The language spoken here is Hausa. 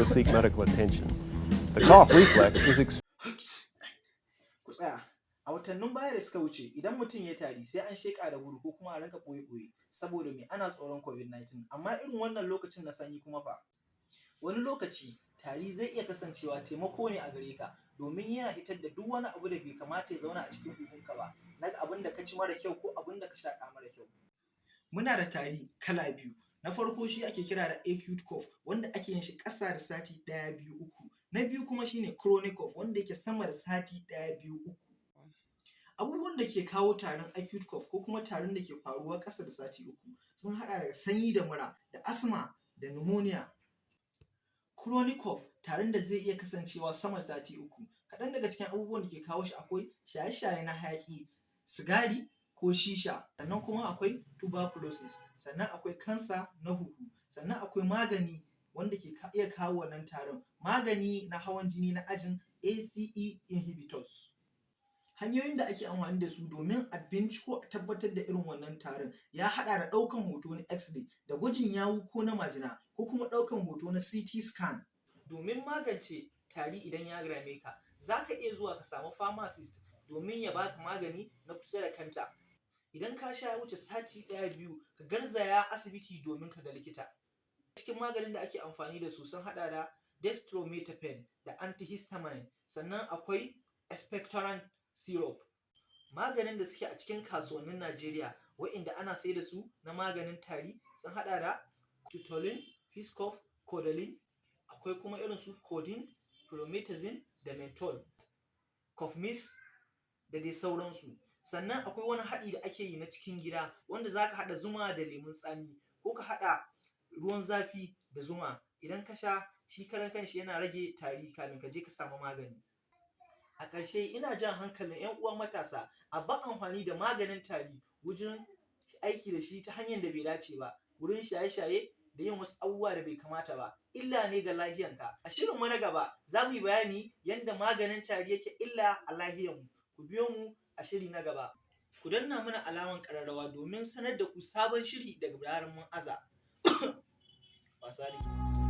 to seek medical attention. The cough reflex is Ku tsaya. A watannin baya da suka wuce, idan mutum ya tari, sai an sheƙa da gudu ko kuma a rinka ɓoye-ɓoye. Saboda me? Ana tsoron COVID-19. Amma irin wannan lokacin na sanyi kuma fa? Wani lokaci tari zai iya kasancewa taimako ne a gare ka, domin yana fitar da duk wani abu da bai kamata ya zauna a cikin huhunka ba, na abin da ka ci mara kyau ko abin da ka shaƙa mara kyau. Muna da tari kala biyu. Na farko shi ake kira da acute cough, wanda ake yin shi ƙasa da sati ɗaya, biyu, uku. Na biyu kuma shine chronic cough, wanda yake sama da sati ɗaya, biyu, uku. Abubuwan da ke kawo tarin acute cough ko kuma tarin da ke faruwa ƙasa da sati 3 sun haɗa da sanyi da mura da asthma da pneumonia. Chronic cough, tarin da zai iya kasancewa sama da sati 3, kaɗan daga cikin abubuwan da ke kawo shi akwai shaye-shaye na hayaƙi, sigari ko shisha, sannan kuma akwai tuberculosis, sannan akwai cancer na huhu, sannan akwai magani wanda ke iya kawo wannan tarin, magani na hawan jini na ajin ACE inhibitors. Hanyoyin da ake amfani da su domin a binciko a tabbatar da irin wannan tarin ya haɗa da ɗaukan hoto na x-ray da gwajin yawu ko na majina ko kuma ɗaukan hoto na CT scan. Domin magance tari idan ya dame ka, za ka iya zuwa ka samu pharmacist domin ya baka magani na kusa da kanta. Idan ka sha ya wuce sati ɗaya, biyu, ka garzaya asibiti domin ka ga likita. Cikin maganin da ake amfani da su sun haɗa da dextromethorphan da antihistamine, sannan akwai expectorant syrup. Maganin da suke a cikin kasuwannin Najeriya wa'inda ana sai da su na maganin tari sun haɗa da Tutolin, Fiscof, Codeine, akwai kuma irin su codeine, promethazine da menthol, Cofmix da dai sauransu. Sannan akwai wani haɗi da ake yi na cikin gida wanda za ka haɗa zuma da lemun tsami ko ka haɗa ruwan zafi da zuma. Idan ka sha, shi karan kanshi yana rage tari kamin ka je ka samu magani. A ƙarshe, ina jan hankalin 'yan uwa matasa a bar amfani da maganin tari wajen aiki da shi ta hanyar da bai dace ba, wurin shaye-shaye da yin wasu abubuwa da bai kamata ba, illa ne ga lafiyanka. A shirinmu na gaba za mu yi bayani yanda maganin tari yake illa a lafiyanmu. Ku biyo mu a shiri na gaba. Ku danna mana alaman ƙararrawa domin sanar da ku sabon shiri daga zarar mun aza. Wasa nake.